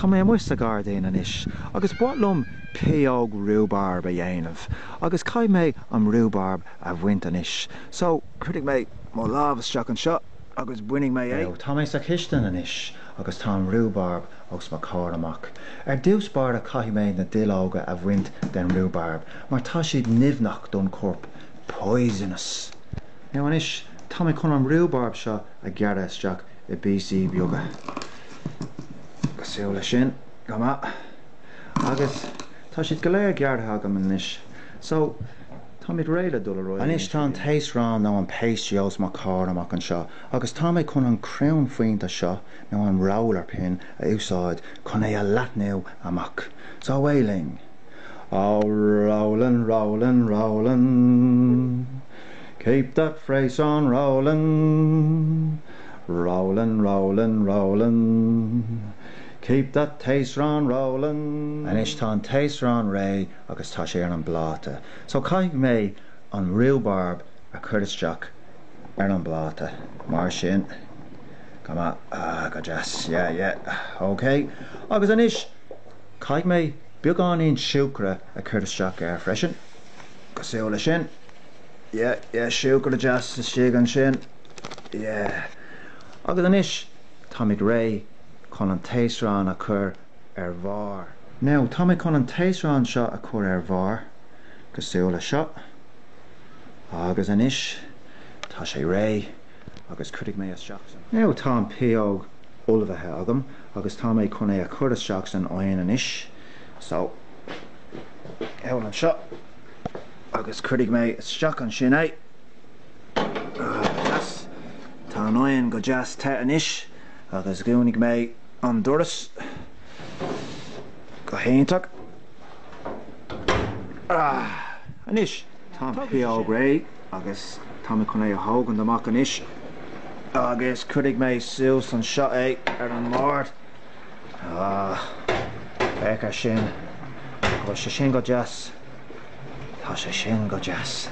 Tá mé amuigh sa ghairdín anois agus ba mhaith liom pióg rúbarb a dhéanamh agus caithfidh mé an rúbarb a bhaint anois. So, cuirfidh mé mo lámh isteach anseo agus bainfidh mé é. Now, tá mé sa chistin anois agus tá an rúbarb os mo chomhair amach. Ar dtús báire caithfidh mé na duilleoga a bhaint den rúbarb mar tá siad nimhneach don chorp, poisonous. Now anois, tá mé chun an rúbarb seo a ghearradh isteach i bpíosaí beaga. Cosúil le sin. Go maith. Agus tá siad go léir gearrtha agam anois. So, táimid réidh le dul ar aghaidh. Anois tá an taosrán nó an pastry os mo chomhair amach anseo agus tá mé chun an crann pointe seo nó an roller pin a úsáid chun é a leathnú amach. So away linn. Oh rollin', rollin', rollin'. Keep that face on rollin', rollin', rollin', rollin', Keep that taosrán rollin'. Anois tá an taosrán réidh agus tá sé ar an bpláta. So caithfidh mé an rúbarb a chur isteach ar an bpláta. Mar sin. Go maith. Ah, go deas. Yeah, yeah. Ok. Agus anois caithfidh mé beagáinín siúcra a chur isteach air freisin. Cosúil le sin. Yeah, yeah, siúcra deas istigh ansin. Yeah. Agus anois táimid réidh chun an taosrán a chur ar bharr. Now, tá mé chun an taosrán seo a chur ar bharr, cosúil le seo. Agus anois tá sé réidh agus cuirfidh mé isteach san. Now, tá an pióg ullmhaithe agam agus tá mé chun é a chur isteach san oigheann anois. So, gabh anseo. Agus cuirfidh mé isteach ansin é. Deas. Tá an oigheann go deas te anois agus dúnfaidh mé an doras. Go hiontach. Anois, tá an pióg réidh agus tá mé chun é a thógaint amach anois. Agus cuirfidh mé suas anseo é ar an mbord. Féach ar sin. Go bhfuil sé sin go deas. Tá sé sin go deas.